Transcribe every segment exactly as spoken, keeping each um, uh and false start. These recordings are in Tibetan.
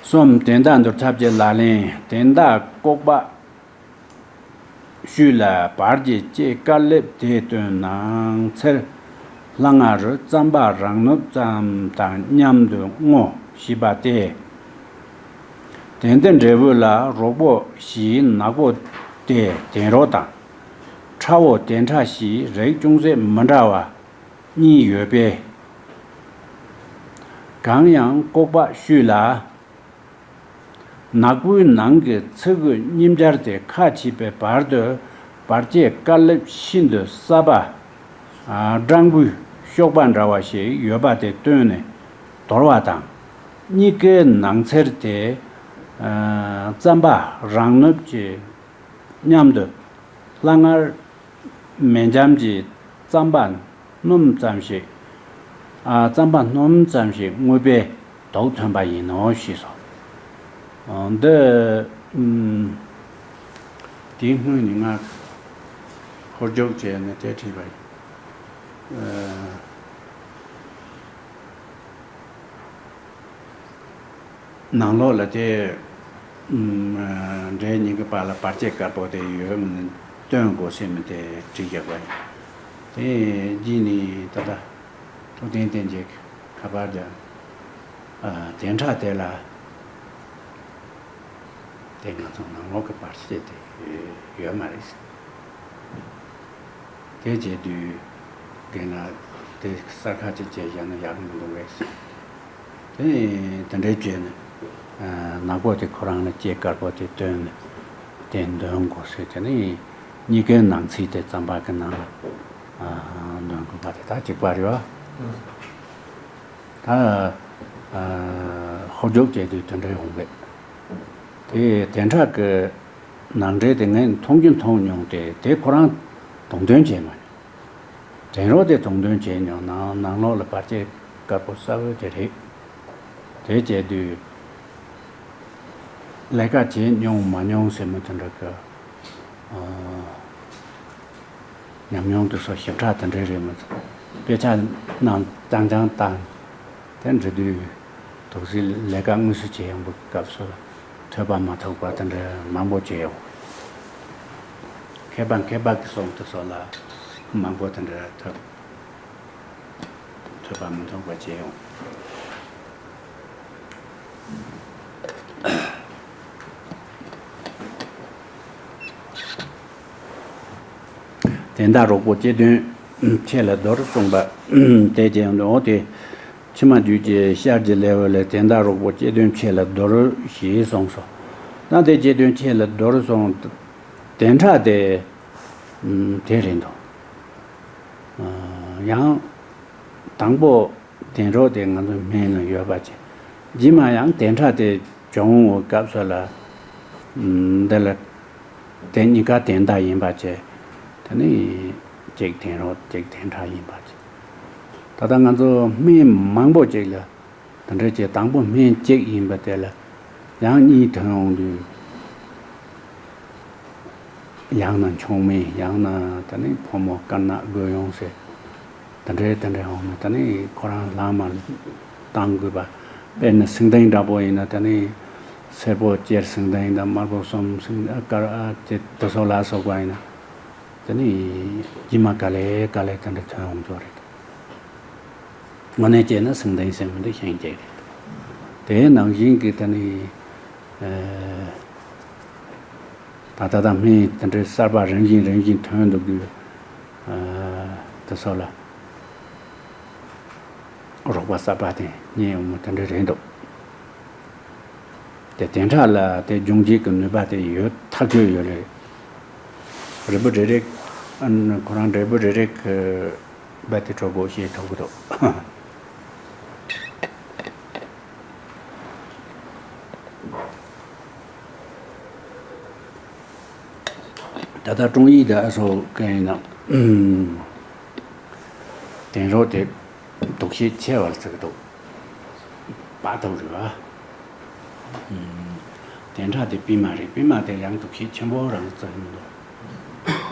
གསུམ། དོན་དག་འདུལ་ཐབས་ཀྱི་ལག་ལེན། དོན་དག་ལྐུགས་པ་ཤོད་ལ་བར་གྱི་ལྕེ་དཀར་ལེབ་དེ་སྟོན། ནང་ཚེར་ལྷ་ང་རུ་རྩམ་པ་རང་ནུབ་ཙམ་དང་མཉམ་དུ་བརྔོ་ཞེས་པ་སྟེ། དེ་འདི་འབྲས་བུ་ལ་རོགས་པོ་བཞིའི་ནག་པོ་སྟེ་དོན་རོ་དང་། ཁྲ་བོ་དོན་ཁྲ་ཞེས་རིགས་ཅུང་ཟད་མི་འདྲ་བ་གཉིས་ཡོད་པས། གང་ཡང་ལྐུགས་པ་ཤོད་ལ། ནག་པོའི་ནང་གི་ཚིག་གི་སྙིམ་སྦྱར་དེ་ཁ་ཕྱེ་བའི་བར་དུ་བར་ཆད་དཀར་ལེབ་ཤིན་ཏུ་གསར་པ། ཨ། སྦྲང་བུའི་གཤོག་པ་འདྲ་བ་ཞིག་ཡོད་པ་དེ་བཏོན་ནས་དོར་བ་དང་། གཉིས་ཀའི་ནང་ཚེར་དེ། ཨ། རྩམ་པ་རང་ནུབ་ཀྱི་མཉམ་དུ་ལྷ་ང་རུ་མེ་འཇམ་གྱི་རྩམ་པ་སྣུམ་ཙམ་ཞིག་ཨ། རྩམ་པ་སྣུམ་ཙམ་ཞིག་བརྔོས་པས་དུག་ཐོན་པ་ཡིན་ནོ་ཞེས་སོ། ཨ། འདི། ཨུམ། དེའི་སྔོན་ནས་ང་ཧོར་རྒྱུགས་བྱས་ནས་དེ་བྲིས་པ་ཡིན། ཨ། ནང་ལོགས་ལ་དེ། ཨུམ། འདྲེ་གཉིས་ཀྱི་བར་ལ་བར་ཆད་དཀར་པོ་དེ་ཡོད་མིན་སྟོན་དགོས་ཟེར་མི་དེ་བྲིས་བཞག་པ་ཡིན། དེ་རྗེས་ནས་ད་ལྟ་ཐུབ་བསྟན་བསྟན་རྒྱས་ཁ་པར་དུ། ཨ། དན་ཁྲག་དེ་ལ་དེ་ང་ཚོ་ནང་ལོགས་ཀྱི་བར་ཆད་དེ་ཡོད་མ་རེད། དེ་བྱེད་དུས་རྒན་ལགས་དེ་གསར་ཁ་ཅིག་བྱས་བཞག་ན་ཡག་མི་འདུག་གས། དེ་དེ་འདྲའི་བྱས་ནས། ཨ། ནག་པོ་དེ་ཁོ་རང་ལ་ལྕེ་དཀར་པོ་དེ་བཏོན་ནས་དེ་འདོན་དགོས་ཟེར། དེ་ནས་གཉིས་ཀའི་ནང་ཚིག་དེ་རྩམ་པ་གི་ནང་ལ། ཨ། འདོན་དགོས་པ་དེ་ད་གཅིག་པ་རེད་བ། ད། ཨ། ཧོར་རྒྱུགས་བྱས་དུས་དེ་འདྲ་ཡོང་གི། དེ་དན་ཁྲག་གི་ནང་འདྲེན་དེ་ངས་མཐོང་རྒྱུ་མཐོང་མྱོང་སྟེ། དེ་ཁོ་རང་དུག་འདོན་བྱས་མ་མྱོང་། དན་རོ་དེ་དུག་འདོན་བྱས་མྱོང་ན་ནང་ལོགས་ལ་བར་ཆད་དཀར་པོ་གསར་པོ་དེ་རེད། དེ་བྱས་དུས་ལས་ཀ་བྱས་མྱོང་མ་མྱོང་ཟེར་མི་དེ་འདྲ་གི། ཨ། ཉམས་མྱོང་དེ་ཚོ་ཞིབ་ཕྲ་དེ་འདྲ་རེད་མི་ཚོ། དཔེ་ཆ་ནང་རྐྱང་རྐྱང་བལྟས་དེ་འབྲི་དུས། དུག་སེལ་ལས་ཀ་དངོས་སུ་བྱེད་ཡོང་བའི་སྐབས་སུ་ལ་ཐོས་པ་མ་ཐོབ་པ་དེ་འདྲ་མང་པོ་བྱེད་ཡོང་། མཁས་པ་མཁས་པ་གི་གསུང་དེ་ཚོ་ལ་མང་པོ་དེ་འདྲ་ཐོས། ཐོས་པ་མི་ཐོབ་པ་བྱེད་ཡོང་། དོན་དག་རོགས་པོ་ལྕེ་གདོན་ཆེ་ལ་དོར་གསུངས་པ། དེ་བྱས་ཡོང་དུས་འོ་དེ། ཕྱི་མ་རྒྱུད་ཀྱི་ཤར་གྱི་ལེའུ་ལས་དོན་དག་རོགས་པོ་ལྕེ་གདོན་ཆེ་ལ་དོར་ཞེས་གསུངས་སོ། ད་དེ་ལྕེ་གདོན་ཆེ་ལ་དོར་གསུངས། དོན་དག་དེ་དེ་རེད་འདུག་ཡང་དང་པོ་དོན་རོ་དེ་ང་ཚོ་སྨན་ལ་ཡོད་པ་བྱས། རྗེས་མ་ཡང་དོན་ཁྲ་དེ་བྱུང་བའི་སྐབས་སུ་ལ། འདི་ལ་དེ་གཉིས་ཀ་དོན་དག་ཡིན་པ་བྱས། དེ་ནི་གཅིག་དོན་རོ་གཅིག་དོན་ཁྲ་ཡིན་པ་བྱས། ད་ལྟ་ང་ཚོ་སྨན་མང་པོ་ཅིག་ལ། དེ་འདྲ་བྱས་དང་པོ་སྨན་གཅིག་ཡིན་པ་དེ་ལ་ཡང་གཉིས་ཐོན་ཡོང་དུས། ཡང་ན་མཆོང་སྨན། ཡང་ན་དེ་ནི་ཕོ་མོ་དཀར་ནག་དགོས་ཡོང་ཟེར། དེ་འདྲའི་དེ་འདྲའི་ཡོང་ན་དེ་ནི་ཁོ་རང་ལྷག་མ་བཏང་དགོས་པ། དཔེར་ན་སེང་ལྡེང་འདྲ་པོ་ཡིན་ན་དེ་ནི་སེར་པོ་གཅེར་སེང་ལྡེང་དང་དམར་པོ་གསུམ་སེང་དཀར་ཨ་ཅེ་དེ་ཚོ་ལ་སོགས་པ་ཡིན་ན། དེ་ནི་རྗེས་མ་ག་ལེ་ག་ལེ་དེ་འདྲ་ཐོན་ཡོང་རྒྱུ་རེད། དངོས་གནས་བྱས་ན་སེང་ལྡེང་ཟེར་མི་འདི་ཤིང་གཅིག་རེད། དེའི་ནང་བཞིན་གྱི་དེ་ནི། ཨ། ད་ལྟ་ད་སྨན་དེ་འདྲའི་གསར་པ་རིམ་བཞིན་རིམ་བཞིན་ཐོན་འདུག་དུས། ཨ། དེ་ཚོ་ལ་རོགས་པ་གསར་པ་དེ་རྙེད་ཡོང་མི་དེ་འདྲ་རེད་འདུག་དེ་དོན་ཁྲ་ལ་དེ་སྦྱོང་བྱེད་ཀྱི་ནུས་པ་དེ་ཡོད་ཐག་ཆོད་ཡོད་རེད། རིལ་བུ་རེ་རེ། ཨ་ནི་ཁོ་རང་རིལ་བུ་རེ་རེ་གི་རྦད་དེ་གྲོད་ཁོག་བཤལ་ཐུབ་ཀྱི་འདུག་ད་ལྟ་ཀྲུང་ཡིག་དང་ཨ་སོགས་གང་ཡིན་ན། དོན་རོ་དེ་དུག་ཤེད་ཆེ་བ་ལ་བརྩི་གི་འདུག་དཔའ་ཐུབ་རེད་བ། དོན་ཁྲ་དེ་པུས་མ་རེད། པུས་མ་དེ་ཡང་དུག་ཤེད་ཆེན་པོ་རང་བརྩི་གི་མི་འདུག་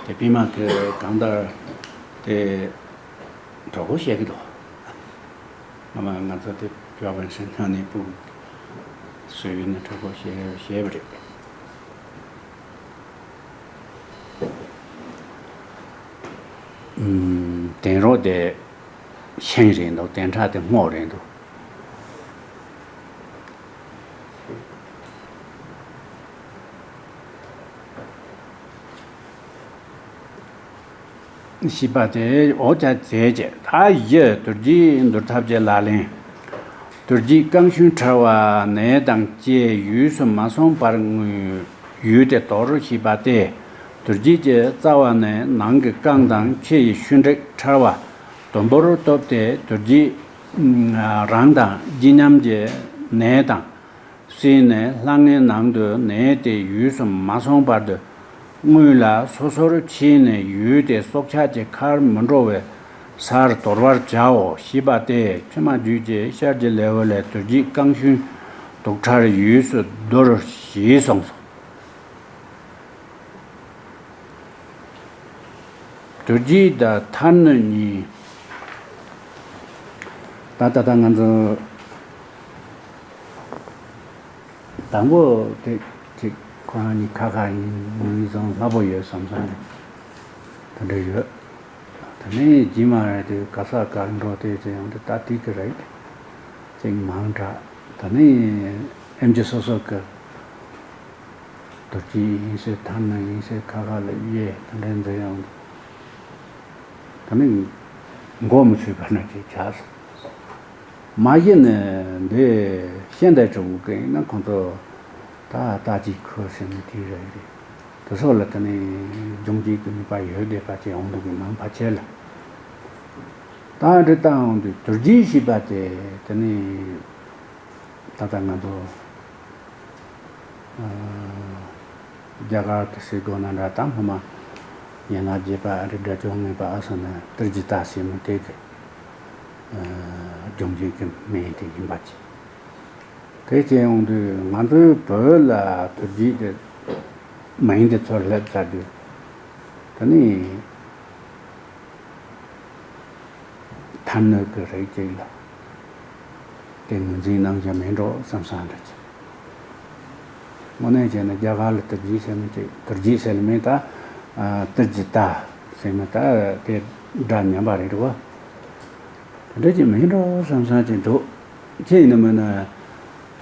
དེ་པུས་མ་གི་གང་ལྟར་དེ་གྲོད་ཁོག་བཤལ་གི་འདུག་སྔ་མ་ང་ཚོ་དེ་བོད་པ་ཞིག་ཉོ་ནས་སྤུ་གུ་ སུ་ཡིན་ན་དྲག་པོ་ཞེས་ཞེས་པ་རེད། ཨུམ། གདན་རོགས་དེ་ཤིང་རེད་འདུག་གདན་ཁྲ་དེ་སྔོ་རེད་འདུག་ཞེས་པ་སྟེ། འོ་ཅག་མཛད་ཅེས། ད་ཡི་རྡོ་རྗེ་འདུལ་ཐབས་ཀྱི་ལག་ལེན། རྡོ་རྗེ་རྐང་ཤུན་ཕྲལ་བ་ནད་དང་བཅས་ཡུལ་སུ་མ་སོང་བར་དངོས་ཡུལ་དེ་དོར་ཞེས་པ་སྟེ། རྡོ་རྗེ་གི་རྩ་བ་ནས་ནང་གི་རྐང་དང་ཕྱི་ཡི་ཤུན་དྲེག་ཕྲལ་བ་དུམ་བུར་གཏོར་ཏེ། རྡོ་རྗེ་རང་དང་རྗེ་མཉམ་གྱི་ནད་དང་། བསྲེས་ནས་ལྷང་ངེ་ནང་དུ་ནད་དེ་ཡུལ་སུ་མ་སོང་བར་དུ། དངུལ་ལ་སོ་སོར་ཕྱེ་ནས་ཡུལ་དེ་སྲོག་ཆགས་ཀྱི་ཁར་མི་འགྲོ་བའི་སར་དོར་བར་བྱའོ་ཞེས་པ་སྟེ། མཆིལ་མ་བརྒྱུད་ཀྱི་ཤར་གྱི་ལེའུ་ལས་རྡོ་རྗེ་རྐང་ཤུན་དུག་ཁྲལ་ཡུལ་སུ་དོར་ཞེས་གསུངས་སོ། རྡོ་རྗེ་དང་ཐལ་ནི་གཉིས། ད་ད་ལྟ་ང་ཚོ་དང་པོ་དེ་ཅིག་ཁོ་རང་གཉིས་ཁ་ཁ་ཡིན་ཡིན་ཙང་སླ་པོ་ཡོད་བསམ་བསམ་ནས་དེ་འདྲ་ཡོད། དེ་ནས་རྗེས་མ་རེད་དེ་ག་ས་ག་འགྲོ་དེ་ཚེ་ཡང་དེ་ད་དེ་གི་རེད། ཅིག་མང་དྲགས། དེ་ནས་ཨེམ་ཆི་སོ་སོ་གི་རྡོ་རྗེ་ཡིན་ཟེར་ཐལ་ནི་ཡིན་ཟེར་ཁ་ཁ་ལ་གཡས་དེ་འདྲའི་མཛད་ཡོང་། ད་ནི་མགོ་མི་ཚོས་པ་ན་ཅིག་བྱ་ཟེར། མ་གཞི་ནས་འདི་ཤེས་ལྡན་གྲུབ་པའི་ཡིན་ན་ཁོང་ཚོ་ད་ལྟ་ཅིག་ཁོ་ཟེར་ནི་དེ་རེད་རེད། དེ་སོགས་ལ་ད་ནི་སྦྱོང་བྱེད་ཀྱི་ནུས་པ་ཡོད་བསྡད་པ་ཅིག་ཡོང་འདུག་གི་མང་ཕལ་ཆེར་ལ། ད་འདི་ལྟ་འོང་དུས་རྡོ་རྗེ་ཞེས་པ་དེ་ད་ནི། ད་ལྟ་ང་ཚོ་ཨ་རྒྱ་གར་གྱི་སྲིད་སྐོར་ན་འདྲ་དང་སྔོན་མ་ཡན་ལག་བརྒྱད་པ་ཨ་རི་སྒྲ་སྐྱོང་ངེས་པ་ཨ་སོ་ན་ཏིར་ཇི་ཏ་ཟེར་མི་དེ་གི་ཨ་སྦྱོང་བྱེད་ཀྱི་མིང་དེ་ཡིན་པ་ཅི། དེ་བྱས་ཡོང་དུས་ང་ཚོའི་བོད་ལ་རྡོ་རྗེ་དེ་མིང་དེ་ཚུར་སླེབས་ཚར་དུས་ད་ནི། ཐལ་ནི་གི་རིགས་ཅིག་ལ་དེ་ངོས་འཛིན་གནང་བྱ་མེད་འགྲོ་བསམ་བསམ་འདྲ་ཅིག་དངོས་གནས་བྱས་ན་རྒྱ་གར་ལ་རྡོ་རྗེ་ཟེར་མི་ཅིག་རྡོ་རྗེ་ཟེར་ལ་མེད་ད། ཨ་ཏིར་ཇི་ཏ་ཟེར་མི་ད་དེ་སྒྲ་ཉམས་པ་རེད་བ། དེ་འདྲ་ཅིག་མེད་འགྲོ་བསམ་བསམ་ཅིག་འདུག་ཅི་ཡིན་ནམ་ན།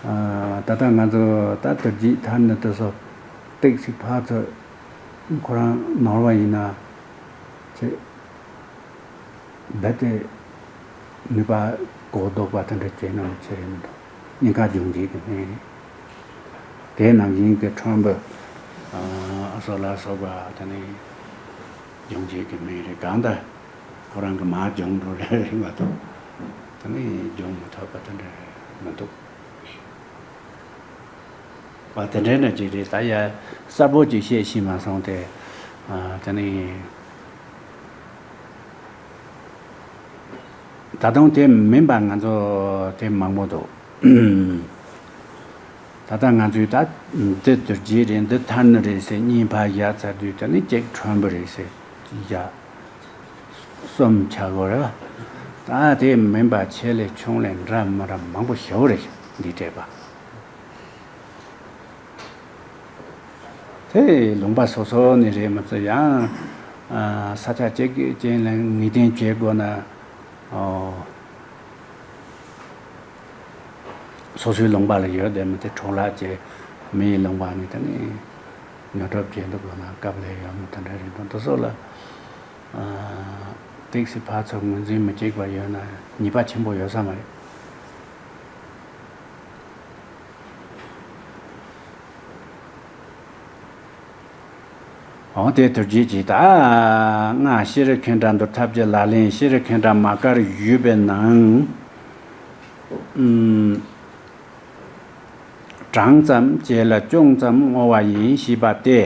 ཨ་ད་ལྟ་ང་ཚོ་ད་རྡོ་རྗེ་ཐལ་ནི་དེ་ཚོ་ཏིག་ཙིག་ཕར་ཚུར་ཁོ་རང་ནོར་བ་ཡིན་ན་ཅིག་རྦད་དེ་ནུས་པ་གོ་ལྡོག་པ་དེ་འདྲ་བྱས་ན་ཆེ་རེད་མི་འདུག་སྙིང་ཁ་སྦྱོང་བྱེད་ཀྱི་སྨན་རེད། དེ་ནང་བཞིན་གྱི་ཁྲོན་པོ་ཨ་སོགས་ལ་སོགས་པ་དེ་ནི་སྦྱོང་བྱེད་ཀྱི་སྨན་རེད། གང་ལྟར་ཁོ་རང་གི་མ་སྦྱོང་འགྲོ་རེད་མ་གཏོགས་དེ་ནི་སྦྱོང་མི་ཐུབ་པ་དེ་འདྲ་མི་འདུག་བ་དེ་འདྲའི་ནང་ཅིག་རེད། ད་ཡ་གསལ་པོ་ཅིག་བཤད་ཤེས་མ་སོང་སྟེ། ཨ་དེ་ནི་ད་དུང་དེ་མིན་པ་ང་ཚོ་དེ་མང་པོ་འདུག་ད་ལྟ་ང་ཚོས་ད་འདི་རྡོ་རྗེ་རེད་འདི་ཐལ་ནི་རེད་ཟེར་གཉིས་ཕར་བཞག་ཚར་དུས་དེ་ནི་གཅིག་ཁྲོན་པོ་རེད་ཟེར་བཞག་གསུམ་ཆགས་དགོས་རེད་བ། ད་དེ་མིན་པ་ཆེ་ལས་ཆུང་ལས་འདྲ་མི་འདྲ་མང་པོ་ཞེ་པོ་རེད་འདི་འདྲས་པ། དེ་ལུང་པ་སོ་སོ་ནས་རེད་མི་ཚོ་ཡང་ས་ཆ་གཅིག་ཅན་ལ་ངེས་གཏན་བྱེད་དགོས་ན། སོ་སོའི་ལུང་པ་ལ་ཡོད་བསྡད་མི་དེ་འཕྲོ་བརླག་བྱས་མི་ཡི་ལུང་པ་ནས་དེ་ནས་ཉོ་སྒྲུབ་བྱེད་འདུག་དགོས་ན་སྐབས་ལ་ཡོད་མི་དེ་འདྲ་རེད་འདུག་དེ་སོགས་ལ་ཏོག་ཙམ་ཕར་ཚུར་ངོས་འཛིན་མི་གཅིག་པ་ཡོད་ན་ཉེས་པ་ཆེན་པོ་ཡོད་ས་མ་རེད། འོ་དེ་ཐུར་རྗེས་ཀྱིས་ད་སྔགས་ཤེས་རིག་མཁྱེན་དགྲ་འདུལ་ཐབས་ཀྱི་ལག་ལེན་ཤེས་རིག་མཁྱེན་དགྲ་མ་དཀར་བཞུགས་པའི་ནང་། ཨུམ། གྲངས་ཙམ་བྱས་ལ་ཅུང་ཙམ་བསྔོ་བ་ཡིན་ཞེས་པ་སྟེ།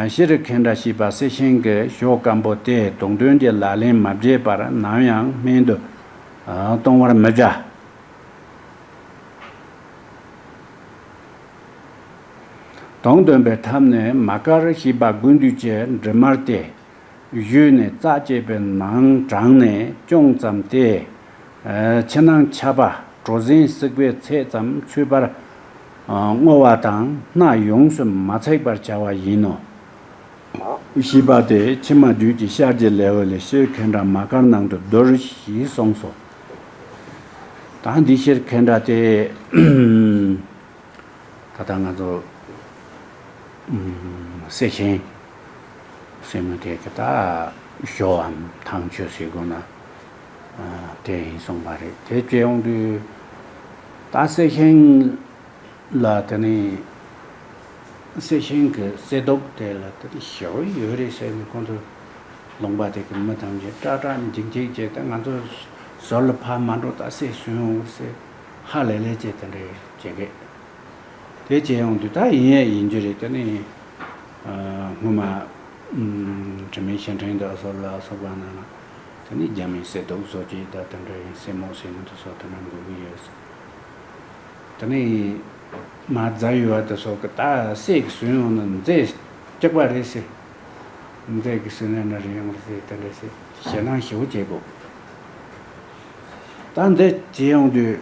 ཤེས་རིག་མཁྱེན་དགྲ་ཞེས་པ་གསེར་ཤིང་གི་ཞོ་སྐམ་པོ་སྟེ་དུག་འདོན་གྱི་ལག་ལེན་མ་བྱས་པར་ནམ་ཡང་སྨན་དུ་གཏོང་བར་མི་བྱ། དུག་འདོན་པའི་ཐབས་ནི་མ་དཀར་ཞེས་པ་དགུན་དུས་ཀྱི་འབྲི་མར་ཏེ། བཞོས་ནས་རྩ་བཅད་པའི་ནང་དྲངས་ནས་ཅུང་ཙམ་སྟེ། ཕྱི་ནང་ཆད་པ་གྲོ་ཟན་བསྲེགས་པའི་ཚད་ཙམ་ཚུད་པར་ བསྔོ་བ་དང་སྔགས་ཡོངས་སུ་མ་ཚིག་པར་བྱ་བ་ཡིན་ནོ། ཞེས་པ་སྟེ་ཕྱི་མ་བདུད་ཀྱི་ཤར་གྱི་ལེའུ་ལས་ཤེར་ཁེན་དྲ་མ་གར་ནང་དུ་བསྡུ་ཞེས་གསུངས་སོ། ད་འདི་ཤེར་ཁེན་དྲ་དེ། ད་ལྟ་ང་ཚོ་གསེར་ཤིང་ཟེར་མི་དེ་གི་ད་ཞོའམ་ཐང་ཆོས་ཟེར་དགོས་ན་དེ་ཡིན་གསུངས་པ་རེད། དེ་བྱས་ཡོང་དུས་ད་གསེར་ཤིང་ལ་དེ་ནི་གསེར་ཤིང་གི་གསེར་མདོག་དེ་ལ་དེ་ནི་ཞེ་པོ་ཡོད་རེད་ཟེར་ནས་ཁོང་ཚོ་ལུང་པ་དེ་གི་མི་ཐམས་ཅད་སྐྲག་སྐྲག་འཇིགས་འཇིགས་བྱས་ཏེ་ང་ཚོ་ཟུར་ལ་ཕར་མ་འགྲོ། ད་གསེར་ཟོས་ཡོང་ཟེར་ཧ་ལས་ལས་བྱས་དེ་འདྲ་བྱེད་གི། དེ་བྱས་ཡོང་དུས་ད་ཡིན་ཡ་ཡིན་རྒྱུ་རེད། དེ་ནི་སྔོན་མ་དྲི་མེད་ཞལ་ཕྲེང་དུ་ཨ་སོར་ལ་ཨ་སོར་བ་ན་ན་དེ་ནི་རྒྱ་མིའི་གསེར་མདོག་བཟོ་བྱེད་ད་དེ་འདྲ་ཡིན་གསེར་མོ་ཟེར་ནི་དེ་སོགས་དེ་འདྲ་འགོད་གི་ཡོད། དེ་ནི་མ་རྫ་ཡོད་བ་དེ་སོགས་ཀྱི་ད་གསེར་གྱི་ཟོས་ཡོང་ན་མཛེས་སྐྱག་པ་རེད་ཟེར། མཛེས་ཀྱི་ཟོས་ན་ན་རེ་ཡོང་རེད་ཟེར་དེ་འདྲ་ཟེར་ཞེད་སྣང་ཞེ་པོ་བྱེད་དགོས། ད་འདི་བྱེད་ཡོང་དུས་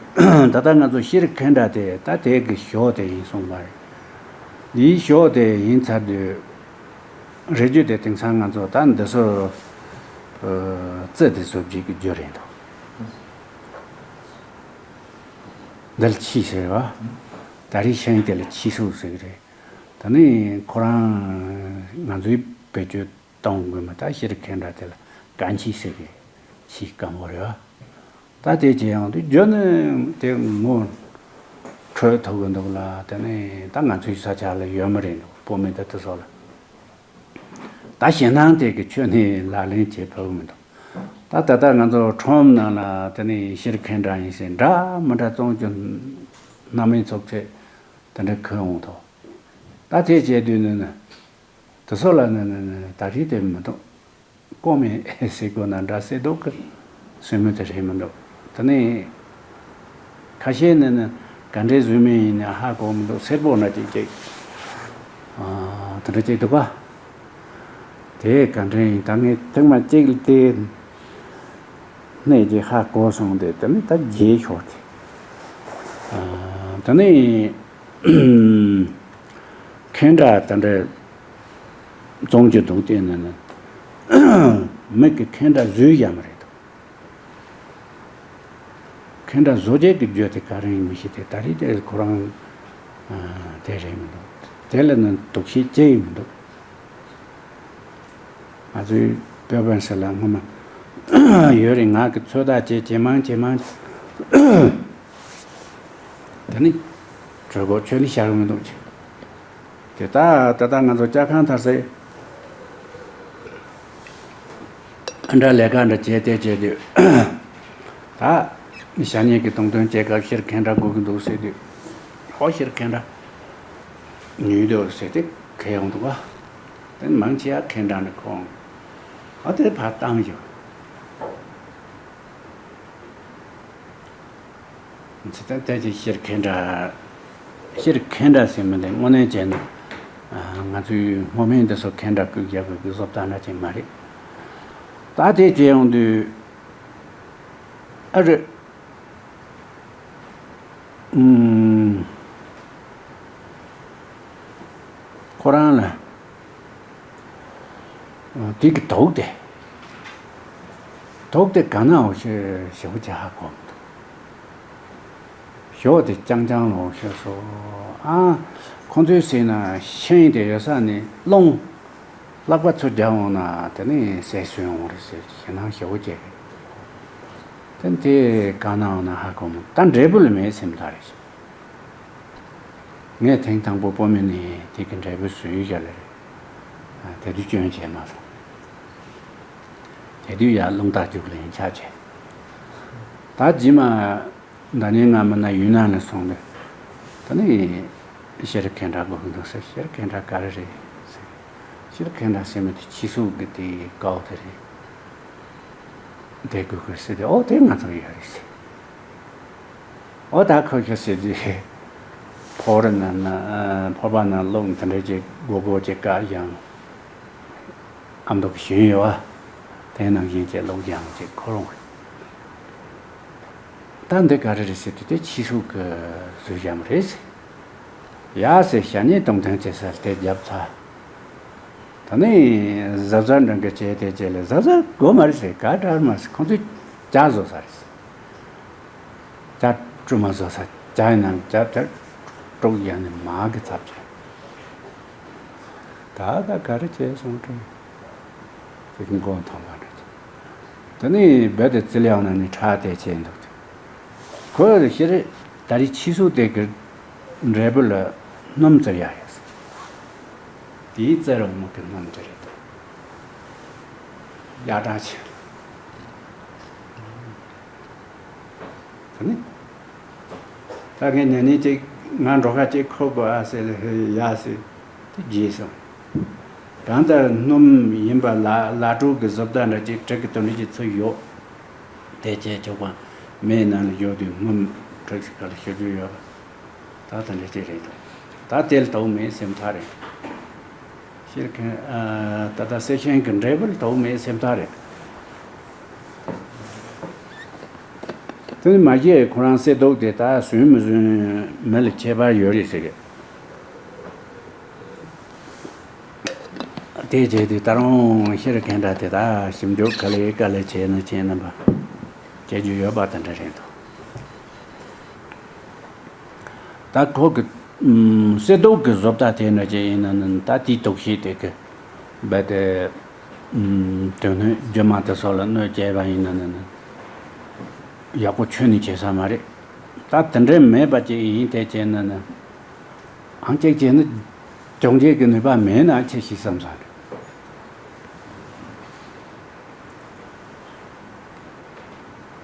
ད་ལྟ་ང་ཚོ་ཤེར་ཁེན་དྲ་དེ་ད་དེ་གི་ཞོ་དེ་ཡིན་གསུངས་པ་རེད། འདིའི་ཞོ་དེ་ཡིན་ཚར་དུས་རེ་རྒྱུ་དེ་དེང་སང་ང་ཚོ་ད་འདི་ཚོ་རྩི་དེ་བཟོ་བྱེད་ཀྱི་རྒྱུ་རེད་འདུག་འདི་ལ་ཕྱིས་ཟེར་བ། ད་རེས་ཤིང་དེ་ལ་ཕྱིས་སོ་ཟེར་གི་རེད། ད་ནི་ཁོ་རང་ང་ཚོའི་བེད་སྤྱོད་གཏོང་དགོས་མ་ད་ཤེར་ཁེན་དྲ་དེ་ལ་ཀན་ཕྱིས་ཟེར་གི་ཕྱིས་སྐམ་པོ་རེད་བ། ད་དེ་བྱས་ཡོང་དུས་རྒྱུ་ནི་དེ་ངོ་འཕྲོད་ཐུབ་གི་འདུག་ལ། དེ་ནི་ད་ང་ཚོའི་ས་ཆ་ལ་ཡོད་མ་རེད་འདུག་སྤོ་མི་ད་དེ་སོགས་ལ། ད་ཞེད་སྣང་དེ་གི་ཆོས་ནི་ལག་ལེན་བྱེད་ཕོད་མི་འདུག་ད་ད་ལྟ་ང་ཚོ་ཁྲོམ་ནང་ལ་དེ་ནི་ཤེར་ཁེན་དྲ་ཡིན་ཟེར་འདྲ་མི་འདྲ་བཙོང་རྒྱུ་སྣ་མིན་ཚོགས་ཆེ་དེ་འདྲ་གི་འོང་ཐོག་ད་དེ་བྱས་དུས་ནི་ནི་དེ་སོགས་ལ་ནི་ནི་ནི་ད་རེས་དེ་མི་འདུག་ཀོ་མེ་ཟེར་དགོས་ན་འདྲ་གསེར་མདོག་གི་སོན་མོ་དེ་རེད་མི་འདུག་དེ་ནས་ཁ་ཤས་ནི་ནི་ག་འདྲའི་བཟོས་མིན་ཡིན་ན་ཧ་གོ་མི་འདུག་སེར་པོ་འདྲ་ཅིག་ཅིག་ཨ་དེ་འདྲ་ཅིག་འདུག་ག་དེ་ག་འདྲ་ཡིན་ད་ངས་ཐེངས་མ་གཅིག་ལ་དེ་གནས་ཀྱི་ཧ་གོ་སོང་སྟེ་དེ་ནི་ད་རྗེས་ཤོག་དེ་ཨ་དེ་ནས། ཁེན་དྲ་དེ་འདྲ་བཙོང་རྒྱུ་འདུག་སྟེ་ནི་ནི་མིག་གི་ཁེན་དྲ་བཟོས་ཡ་མ་རེད་དོ། ཁེན་དྲ་བཟོ་བྱེད་ཀྱི་རྒྱུ་དེ་ག་རེ་ཡིན་མི་ཤེས་ཏེ་ད་རེས་དེ་ཁོ་རང་དེ་རེད་མི་འདུག་དེ་ལ་ནི་འདུག་ཤེས་ཅི་ཡིན་མི་འདུག་ང་ཚོའི་བོད་པ་ཟེར་ལ་སྔོན་མ་ཡོད་རེད། ངག་གི་ཚོད་ལྟ་བྱེད་ཇེ་མང་ཇེ་མང་། དེ་ནི་གྲོད་ཁོག་ཆོད་ནི་བཞག་མི་འདུག་ཅེས། དེ་ལྟ་ད་ལྟ་ང་ཚོ་ཇ་ཁང་ཐར་སའི་འདྲ་ལས་ཀ་འདྲ་བྱས་ཏེ་བྱས་དུས་ད་ཞ་ཉེ་གི་གཏོང་དོན་བྱེད་སྐབས་ཤེར་ཁེན་དྲ་དགོས་ཀྱི་འདུག་ཟེར་དུས་ཧོ་ཤེར་ཁེན་དྲ་ཉོས་འདུག་ཟེར་ཏེ་ཁེལ་ཡོང་འདུག་བ། དེ་མང་ཆེ་བ་ཁེན་དྲ་ནི་ཁོང་ཨ་དེ་ཕར་བཏང་ཡོད། ཇི་ལྟར་ལྟ་ཅི་ཤེར་ཁེན་དྲ། ཤེར་ཁེན་དྲ་ཟེར་མི་དེ་དངོས་གནས་བྱས་ན་ང་ཚོའི་སྔོ་སྨན་འདི་ཚོ་ཁེན་དྲ་བཀོལ་རྒྱག་དགོས་ཀྱི་བཟོ་ལྟ་འདྲ་ཅིག་མ་རེད། ད་དེ་བྱས་ཡོང་དུས་ཨ་རེ། ཨུམ། ཁོ་རང་ལ། དེ་གི་དོག་དེ། དོག་དེ་ག་ན་འོ་ཞེ་ཞེ་པོ་ཅིག་ཧ་གོ་མི་འདུག་ཞོ་དེ་རྐྱང་རྐྱང་ལ་འོ་ཤེས་སོ། ཨ་ཁོང་ཚོའི་ཟེར་ན་ཤིང་དེ་ཡོད་ས་ནས་སློང་། ལག་པ་ཚུར་རྒྱབ་འོང་ན་དེ་ནས་ཟས་ཟོས་འོང་རེད་ཟེར་ཞེད་སྣང་ཞེ་པོ་བྱས་རེད། དེ་དེ་ག་ན་འོ་ན་ཧ་གོ་མི་འདུག་ད་འབྲས་བུ་ལ་མེད་སེམས་ཐག་རེད། ངས་ཐེངས་དང་པོ་སྤོ་མི་ནས་དེ་གི་འབྲས་བུ་ཟོས་ཡོད་ཀྱ་ལེ་རེད། དེ་དུས་སྐྱོན་བྱས་མ་སོང་། དེ་དུས་ཡར་རླུང་རྟ་རྒྱུགས་ལེན་ཆགས་བྱས། ད་རྗེས་མ་ཟླ་ཉིན་སྔ་མ་ན་ཡུན་ནན་ལ་སོང་ནས་ད་ནི་ཤེར་ཁེན་དྲ་དགོས་ཀྱི་འདུག་ཟེར། ཤེར་ཁེན་དྲ་ག་རེ་རེད་ཟེར། ཤེར་ཁེན་དྲ་ཟེར་མི་དེ་ཕྱི་སུག་གི་དེ་ཀའོ་དེ་རེད། དེ་དགོས་ཀྱི་ཟེར་ཏེ་ཨོ་དེ་ང་ཚོ་ཡོད་རེད་ཟེར། ཨོ་ད་ཁོ་ཤ་ཟེར་དུས་ཕོར་ནང་ན་ཕོར་པ་ནང་རླུང་དེ་འདྲ་ཅིག་སྒོར་སྒོར་ཅིག་བཀག་ཡང་ཨ་མདོ་གི་ཞོན་ཡོད་བ། དེ་ནང་བཞིན་ཅིག་རླུང་ཡང་ཅིག་ཁོ་རང་ད་འདི་ག་རེ་རེད་ཟེར་དུས་དེ་ཕྱི་སུག་གི་བཟོས་བཞག་མ་རེད་ཟེར། ཡ་ཟེར་ཞ་ཉེ་གཏོང་ཐེངས་བྱེད་ས་དེ་བརྒྱབ་ཚར། ད་ནི་གཟབ་གཟབ་འདྲ་གི་བྱས་དེ་བྱས་ལས་གཟབ་གཟབ་དགོས་མ་རེད་ཟེར། ག་འདྲ་མ་ཟེར། ཁོང་ཚོས་ཇ་བཟོ་ས་རེད་ཟེར། ཇ་བཀྲུ་མ་བཟོ་ས་ཇ་ཡིན་ནམ་ཇ་དེར་དཀྲུག་ཡ་ནི་མ་གི་ཚབ་བྱས། ད་ད་ག་རེ་བྱས་སོང་དྲན། ཅིག་མགོ་ཐང་བ་འདྲ་ཅིག་ད་ནི་རྦད་དེ་རྩི་ལེའང་ན་ནི་ཁྲག་དེ་བྱས་འདུག་ཁོས་ཤི་རེ་ད་རེས་ཕྱི་སོ་དེ་གི་འབྲས་བུ་ལ་སྣུམ་བཙིར་ཡ་ཡོད་ཟེར། དེའི་རྩི་རོག་མོ་གི་སྣུམ་དེ་རེད་འདུག་ཡ་གྲང་ཆེ། ད་ནི། ད་ངས་ཉན་ཉན་ཅིག་ང་འགྲོ་ཁ་ཅིག་ཁོ་དགོས་ཨ་ཟེར་ལ་ཧེ་ཡ་ཟེར་དེ་རྗེས་སོང་། གང་ལྟར་སྣུམ་ཡིན་པ་ལ་ལ་གྲུ་གི་བཟོ་ལྟ་འདྲ་ཅིག་དྲེག་གི་དོན་ཅིག་ཚུད་ཡོད། དེ་བྱས་ཆོག་པ་མེའི་ནང་ལ་ཡོད་དུས་སྣུམ་དྲེག་ཞིག་ག་ལ་ཤོད་རྒྱུ་ཡོད་པ། ད་དེ་འདྲ་ཅིག་རེད་འདུག་ད་དེ་ལ་དོགས་མེད་སེམས་ཐག་རེད། ཤེར་མཁན། ཨ། ད་ལྟ་གསེར་ཤིང་གི་འབྲས་བུ་ལ་དོགས་མེད་སེམས་ཐག་རེད། དེ་ནི་མ་གཞི་ཁོ་རང་གསེར་མདོག་དེ་ད་ཟོས་མི་ཟོས་མི་ལ་ཁྱད་པར་ཡོད་རེད་ཟེར་གི། དེ་བྱས་དུས་ད་རུང་ཤེར་མཁན་འདྲ་དེ་ད་ཞིབ་འཇུག་ག་ལེ་ག་ལེ་བྱས་ན་བྱས་ན་པ་བྱེད་རྒྱུ་ཡོད་པ་དེ་འདྲ་རེད་འདུག་ད་ཁོ་གི་ཨུམ་གསེར་མདོག་གི་བཟོ་ལྟ་དེ་འདྲ་ཅིག་ཡིན་ན་ནི་ད་དེའི་དོགས་གཞི་དེ་གི་རྦད་དེ་ཨུམ་དོན་སྣོད་རྒྱུ་མ་དེ་སོགས་ལ་གནོད་སྐྱེལ་བ་ཡིན་ན་ནི་ནི་ཡག་པོ་ཁྱོན་ནས་བྱེད་ས་མ་རེད། ད་དེ་འདྲ་མེད་པ་ཅིག་ཡིན་དེ་བྱས་ན་ནི་ཨང་ཅིག་བྱས་ན་སྦྱོང་བྱེད་ཀྱི་ནུས་པ་མེད་ན་ཆེ་ཤི་བསམ་ས་རེད།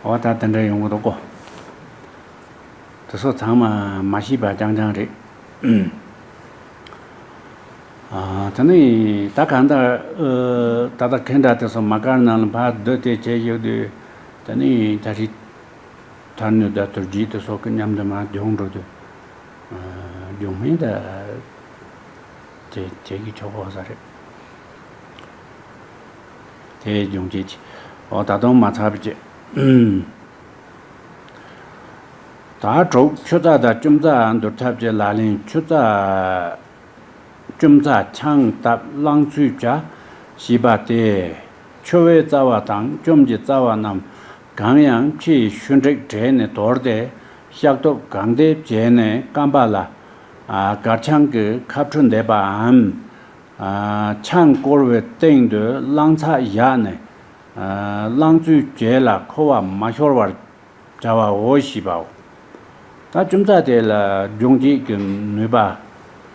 འོ་ད་དེ་འདྲ་ཡོང་གི་འདུག་གོ། དེ་ཚོ་ཚང་མ་མ་ཤེས་པ་རྐྱང་རྐྱང་རེད། ཨ། དེ་ནས་ད་གང་ལྟར་ཨ་ད་ལྟ་ཁེ་འདྲ་དེ་ཚོ་མ་དཀར་ནང་ལ་ཕར་སྡོད་དེ་བྱས་ཡོད་དུས། དེ་ནས་ད་རེས་ཐར་ནུས་ད་དུར་རྒྱུད་དེ་ཚོ་གི་མཉམ་དུ་མར་སྦྱོང་འགྲོ་དུས། ཨ། སྦྱོང་མིན་ད་དེ་བྱེད་ཀྱི་ཆོག་གོ་ས་རེད། དེ་སྦྱོང་བྱེད་ཀྱི། འོ་ད་དུང་མ་ཚར་བ་བྱེད། ད་དྲུག་ཆུ་རྩྭ་དང་ལྕུམ་རྩྭ་འདུལ་ཐབས་ཀྱི་ལག་ལེན། ཆུ་རྩྭ་ལྕུམ་རྩྭ་ཆང་བཏབ་རླངས་བཙོས་བྱ་ཞེས་པ་སྟེ། ཆུ་བོའི་རྩ་བ་དང་ལྕུམ་གྱི་རྩ་བ་རྣམས་གང་ཡང་ཕྱིའི་ཤུན་དྲེག་བྲེགས་ནས་དོར་ཏེ་ཤག་ཐོབ་གང་བདེ་བྱས་ནས་རྐང་པ་ལ་ཨ་སྒར་ཆང་གི་ཁབ་ཁྲུ་འདེབས་པའམ། ཨ་ཆང་བསྐོལ་བའི་སྟེང་དུ་རླངས་ཚགས་བཞག་ནས་ཨ་རླངས་བཙོས་བྱས་ལ་ཁུ་བ་མ་ཤོར་བར་བྱ་བའོ་ཞེས་པའོ། ད་ལྕུམ་རྩྭ་དེ་ལ་སྦྱོང་བྱེད་ཀྱི་ནུས་པ་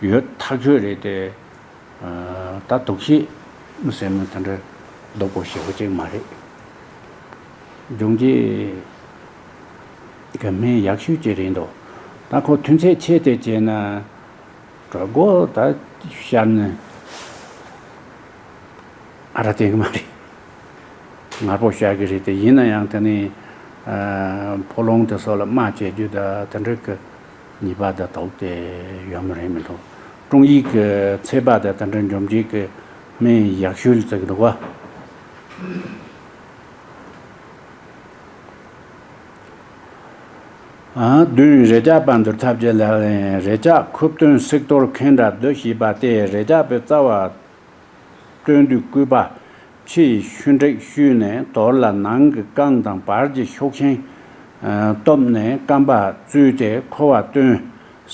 ཡོད་ཐག་ཆོད་རེད་དེ། ཨ་ད་དོགས་གཞི་ཟེར་ན་དེ་འདྲ་རྡོག་པོ་ཞེ་པོ་ཅིག་མ་རེད། སྦྱོང་བྱེད་ཀྱི་སྨན་ཡག་ཤོས་ཅིག་རེད་འདུག་ད་ཁོ་ཐུན་ཚད་ཆེ་དེ་བྱས་ན། གྲོད་ཁོག་ད་ཤར་ནས་ཨ་ར་བསྟན་གི་མ་རེད། ངར་པོ་ཤར་གི་རེད་དེ། ཡིན་ན་ཡང་དེ་ནི་ཨ་ཕོ་ལོང་དེ་སོགས་ལ་རྨ་བྱེད་རྒྱུ་ད་དེ་འདྲ་གི་ནུས་པ་ད་དོགས་ཏེ་ཡོད་མ་རེད་མི་འདུག་དཀྲུང་ཡིག་གི་ཚད་པ་ད་དེ་འདྲ་འཇོམས་བྱེད་ཀྱི་སྨན་ཡག་ཤོས་ལ་བརྩི་གི་འདུག་བ། ཨ་བདུན། རེ་ལྕག་པ་འདུལ་ཐབས་ཀྱི་ལག་ལེན། རེ་ལྕག་ཁུབ་སྟོན་བསིལ་གཏོར་མཁན་འདྲ་འདུ་ཞེས་པ་སྟེ། རེ་ལྕག་པའི་རྩ་བ་སྟོན་དུས་སྐུད་པ་ཕྱིའི་ཤུན་དྲེག་བཤུས་ནས་དོར་ལ་ནང་གི་རྐང་དང་བར་གྱི་ཤུག་ཤིང་སྟོབས་ནས་རྐང་པ་བཙོས་ཏེ་ཁུ་བ་བཏོན།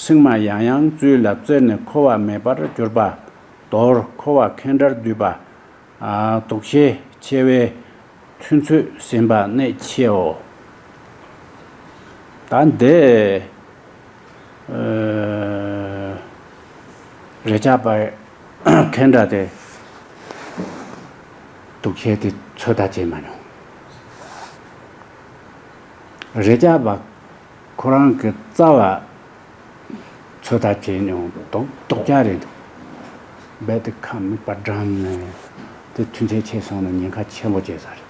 སྲིང་མ་ཡང་ཡང་བཙོས་ལ་བཙིར་ནས་ཁུ་བ་མེད་པར་གྱུར་པ་དོར། ཁུ་བ་མཁན་འདྲར་བསྡུས་པ། ཨ་དོགས་གཞི་ཆེ་བས་ཐུན་ཚོད་ཟིན་པ་གནད་ཆེའོ། ད་འདི་ཨ་རེ་ལྕག་པ་མཁན་འདྲ་དེ་དོགས་གཞི་དེ་ཚོད་ལྟ་བྱས་མ་མྱོང་། རེ་ལྕག་པ་ཁོ་རང་གི་རྩ་བ་ཚོད་ལྟ་བྱས་མྱོང་། དོག་དོག་ཅག་རེད་འདུག་རྦད་དེ་ཁ་མིག་པ་བཀྲམ་ནས་དེ་ཐུན་ཚད་ཆེ་སོང་ན་ཉེན་ཁ་ཆེན་པོ་བྱས་ས་རེད།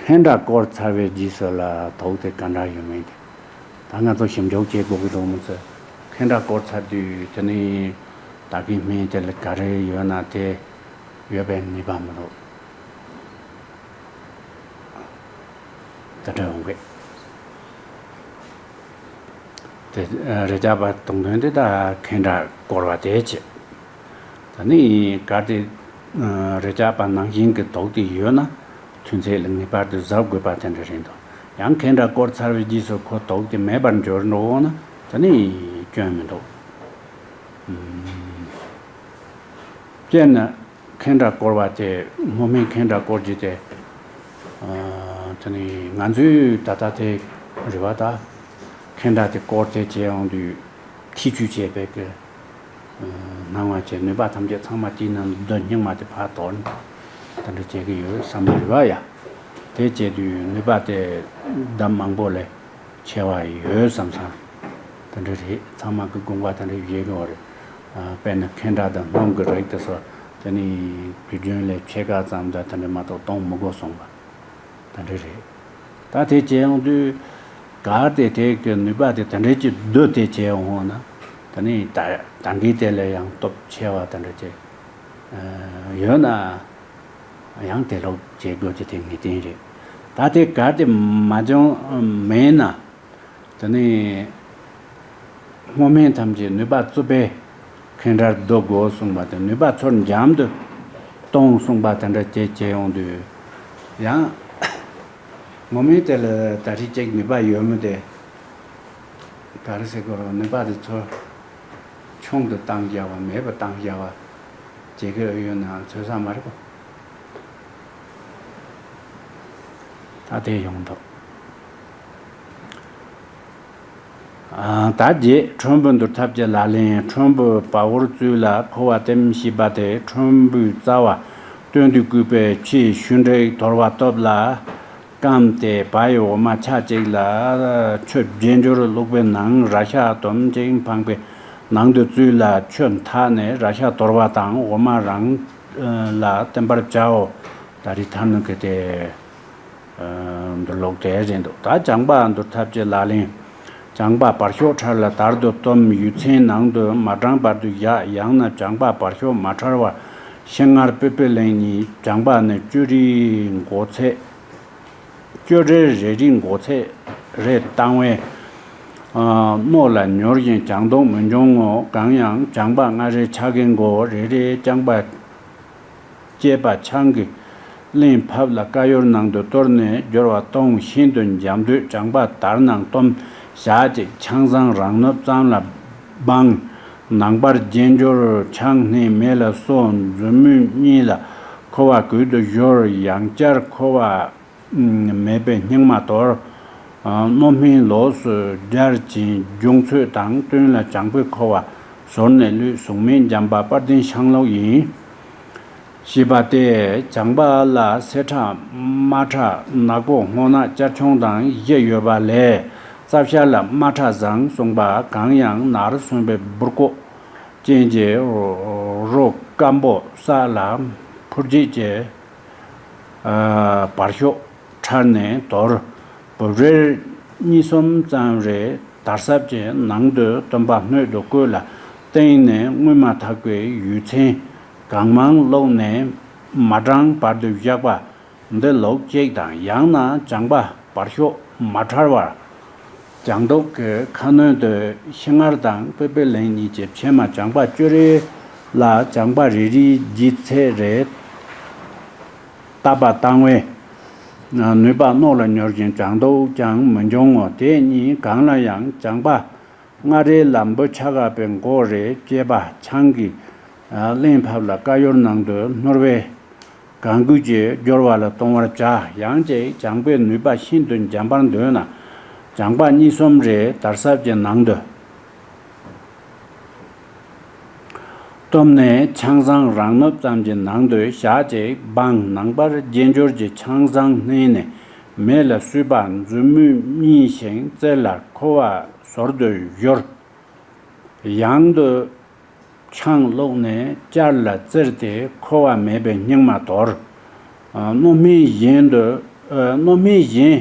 མཁན་འདྲ་བསྐོར་ཚར་བའི་རྗེས་སུ་ལ་དོགས་དེ་ག་འདྲ་ཡོད་མེད་དེ་ད་ང་ཚོ་ཞིབ་འཇུག་བྱེད་དགོས་ཀྱི་འདུག་མི་ཚེ། མཁན་འདྲ་བསྐོར་ཚར་དུས་དེ་ནི་བདག་གི་སྨན་དེ་ལ་ག་རེ་ཡོད་ན་དེ་ཡོད་པའི་ནུས་པ་མི་འདུག་ད་འདྲ་འོང་གི། དེ་རེ་ཆགས་པ་གཏོང་དོན་དེ་ད་ཁེངས་དྲེགས་བསྐོར་བ་དེ་བྱེད། ད་ནི་གལ་ཏེ་རེ་ཆགས་པ་ནང་བཞིན་གྱི་དོགས་དེ་ཡོད་ན། ཐུན་ཚད་ལ་ངེས་པར་དུ་གཟབ་དགོས་པ་དེ་འདྲ་རེད་འདུག་ཡང་ཁེངས་དྲེགས་བསྐོར་ཚར་བའི་རྗེས་སུ་ཁོ་དོགས་དེ་མེད་པར་འགྱུར་འགྲོ་འོང་ན། ད་ནི་སྐྱོན་མི་འདུག་སྤྱིར་ན་ཁེངས་དྲེགས་བསྐོར་བ་དེ་སྔོན་མའི་ཁེངས་དྲེགས་བསྐོར་རྒྱུ་དེ། ཨ། དེ་ནི་ང་ཚོའི་ད་ལྟ་དེ་རེད་བ། ད་ཁེངས་དྲེགས་དེ་བསྐོར་ཏེ་བྱས་ཡོང་དུས་ཐེ་བྱུས་བྱས་པའི་གི་སྣང་བ་བྱས། ནུས་པ་ཐམས་ཅད་ཚང་མ་དེའི་ནང་དུ་སྙིགས་མ་དེ་ཕར་དོར་ནས་དེ་འདྲ་བྱེད་ཀྱི་ཡོད་བསམ་པ་རེད་བ་ཡ། དེ་བྱས་དུས་ནུས་པ་དེ་ལྡབ་མང་པོ་ལས་ཆེ་བ་ཡོད་བསམ་བསམ། དེ་འདྲ་རེད། ཚང་མ་གི་དགོངས་པ་དེ་འདྲ་བཞེས་ཀྱི་ཡོད་རེད། ཨ། དཔེར་ན་ཁེངས་དྲེགས་དང་སྣུམ་གྱི་རིགས་དེ་ཚོ་དེ་ནི་དུས་རྒྱུན་ལས་ཕྱེད་ཀ་ཙམ་དང་དེ་འདྲ་མ་གཏོགས་གཏོང་མི་དགོས་གསུངས་པ་དེ་འདྲ་རེད། ད་དེ་བྱས་ཡོང་དུས་གལ་ཏེ་དེ་གི་ནུས་པ་དེ་དེ་འདྲ་ཅིག་བསྡུ་སྟེ་བྱས་འོང་ན། དེ་ནི་ད་ད་གིན་དེ་ལས་ཡང་སྟོབས་ཆེ་བ་དེ་འདྲ་ཅིག་ཡོད་ན། ཡང་དེ་ལོག་བྱེད་དགོས་ཀྱི་དེ་ངེས་གཏན་རེད། ད་དེ་གལ་ཏེ་མ་བྱུང་མེད་ན། དེ་ནི་སྔོན་མེད་ཐམས་ཅད་ནུས་པ་རྩུབ་པས་ཁེངས་དྲེགས་བཟློག་དགོས་གསུངས་པ་དེ། ནུས་པ་ཚུར་འཇམ་དུ་གཏོང་གསུངས་པ་དེ་འདྲ་བྱེད་བྱེད་ཡོང་དུས། ཡང་སྔོན་མེད་དེ་ལ་ད་རེས་ཅིག་ནུས་པ་ཡོད་མི་དེ་ག་རེ་ཟེར་དགོས་རེད། ནུས་པ་དེ་ཚུར་ཆུང་དུ་བཏང་བཞག་པ། མེད་པ་བཏང་བཞག་པ་བྱེད་ཀྱི་ཡོད་ན་འཚོལ་ས་མ་རེད་གོ། ད་དེ་ཡོང་འདུག་ཨ། ད་རྗེས་ཁྲོན་བུ་འདུལ་ཐབས་ཀྱི་ལག་ལེན། ཁྲོན་བུ་བ་འུར་བཙུགས་ལ་ཁོ་བ་ལྟེམ་ཞེས་པ་དེ་ཁྲོན་བུའི་རྩ་བ་སྟོད་དུ་བཀོད་པའི་ཕྱིའི་ཤུན་དྲེག་དོར་བ་སྟོབས་ལ་བསྐམས་ཏེ། བ་ཡི་འོ་མ་ཆ་གཅིག་ལ་ཆུ་རྒྱས་འགྱུར་བླུགས་པའི་ནང་ར་ཤ་དུམ་གཅིག་འཕངས་པའི་ནང་དུ་བཙུགས་ལ་ཆུ་འཐགས་ནས་ར་ཤ་དོར་བ་དང་འོ་མ་རང་ལ་བསྟེན་པར་བྱའོ། ད་རེས་ཐ་ནུ་གི་དེ། འདུལ་ལུགས་དེ་རེད་འདུག་ད་བྱང་པ་འདུལ་ཐབས་ཀྱི་ལག་ལེན། བྱང་པ་བར་ཤོག་ཕྲལ་ལ་དར་དུ་བཏོན། ཡུལ་ཚན་ནང་དུ་མ་དྲངས་བར་དུ་བཞག་ཡང་ན་བྱང་པ་བར་ཤོག་མ་ཕྲལ་བར་ཤིང་མངར་པི་པི་ལིང་གཉིས། བྱང་པ་ནི་གཅོད་རིགས་མགོ་ཚད། གཅོད་རིགས་རེ་རེའི་མགོ་ཚད་རེ་བཏང་བས། རྣོ་ལ་མྱུར་ཞིང་བྱང་སྡུག་མི་འབྱུང་ངོ་། གང་ཡང་བྱང་པ་མངར་རིགས་ཆག་གི་མགོ་རེ་རེ་རྐྱང་པ་བཅད་པ་ཆང་གིས་བླངས་ཕབ་ལ་ཀ་ཡོར་ནང་དུ་གཏོར་ནས་སྦྱོར་བ་གཏོང་། ཤིན་ཏུ་འཇམ་དུས་བྱང་པ་དར་ནང་བཏོན། ཞག་གཅིག་ཆང་བཟང་རང་ནུབ་ཙམ་ལ་སྦངས། ནང་པར་རྒྱས་འགྱུར་ཆང་སྣས་མེ་ལ་གསོ། མཛུབ་མོ་གཉིས་ལ་ཁུ་བ་གུད་དུ་བཞུར། ཡང་བསྐྱར་ཁུ་བ་མེད་པའི་སྙིགས་མ་དོར། རྣོ་སྨན་ལོགས་སུ་སྦྱར་ཅིང་འབྱུང་ཚོད་དང་བསྟུན་ལ་བྱང་པོའི་ཁུ་བ་ཟོར་ནས་བླུད། གཟུགས་མེད་འཇམ་པ་དཔལ་ལྡན་ཤང་ལོག་ཡིན། ཞེས་པ་སྟེ། བྱང་པ་ལ་སེར་ཁྲག་དམར་ཁྲག་ནག་པོ་སྔོ་ནག་སྐྱར་ཆུང་དང་བཞི་ཡོད་པ་ལས། རྩ་བྱ་ལ་དམར་ཁྲག་བཟང་གསུངས་པ། གང་ཡང་ནར་སོན་པའི་འབུར་ཀོ་ཅན་གྱི་རོ་སྐམ་པོ་ས་ལ་འཕུར་བྱེད་ཀྱི་བར་ཤོག་ཕྲལ་ནས་དོར། བུབ་རིལ་གཉིས་གསུམ་ཙམ་རེ་དར་ཟབ་ཀྱི་ནང་དུ་བཏོན་པ་སྣོད་དུ་བཀོད་ལ་བཏིང་ནས་རྔུལ་མ་ཐག་པའི་ཡུལ་ཚན་གང་མང་བླུགས་ནས་མ་དྲངས་བར་དུ་བཞག་པ། འདི་ལུགས་གཅིག་དང་། ཡང་ན་བྱང་པ་བར་ཤོག་མ་ཕྲལ་བར་བྱང་སྡུག་གི་ཁ་སྣོན་དུ་ཤིང་མངར་དང་པི་པི་ལིང་གཉིས་ཀྱི་ཕྱེ་མ་བྱང་པ་གཅོད་རིགས་ལ་བྱང་པ་རེ་རེའི་ལྗིད་ཚད་རེ་བཏབ་པ་བཏང་བས། ནུས་པ་རྣོ་ལ་མྱུར་ཞིང་བྱང་སྡུག་ཀྱང་མི་འབྱུང་ངོ་། དེ་གཉིས་གང་ལ་ཡང་བྱང་པ་མངར་རིལ་ལ་འབུ་ཆ་ག་པའི་མགོ་རེ་བཅད་པ་ཆང་གིས་བླངས་ཕབ་ལ་ཀ་ཡོར་ནང་དུ་བསྣུར་བས། གང་དགོས་ཀྱི་སྦྱོར་བ་ལ་གཏོང་བར་བྱ། ཡང་ཅིག་བྱང་པའི་ནུས་པ་ཤིན་ཏུ་འཇམ་པར་འདོད་ན། བྱང་པ་གཉིས་གསུམ་རེ་དར་ཟབ་ཀྱི་ནང་དུ་བཏོན་ནས་ཆང་བཟང་རང་ནུབ་ཙམ་གྱི་ནང་དུ་ཞག་གཅིག་སྦངས། ནང་པར་རྒྱས་འགྱུར་གྱི་ཆང་བཟང་བསྣན་ནས་མེ་ལ་བསྲུབས་པ་མཛུབ་མོས་མཉེ་ཞིང་བཙིར་ལ་ཁུ་བ་ཟོར་དུ་བཞུར། ཡང་དུ་ཆང་བླུགས་ནས་བསྐྱར་ལ་བཙིར་ཏེ་ཁུ་བ་མེད་པའི་སྙིགས་མ་དོར། རྣོ་སྨན་བཞིན་དུ། རྣོ་སྨན་བཞིན་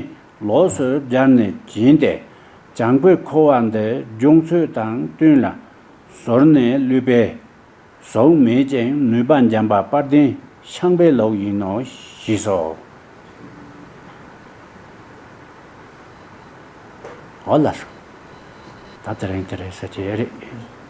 ལོགས་སུ་སྦྱར་ནས་བྱིན་ཏེ། བྱང་པོའི་ཁུ་བ་འདི་འབྱུང་ཚོད་དང་བསྟུན་ལ་ཟོར་ནས་བླུད་པས། གཟུགས་མེད་ཅིང་ནུས་པ་འཇམ་པ་དཔལ་ལྡན་ཤང་པའི་ལུགས་ཡིན་ནོ་ཞེས་སོ། འོ་ལགས་སོ། ད་དེ་རིང་དེ་རེད་ཟེར་གྱི་ཡོད་རེད།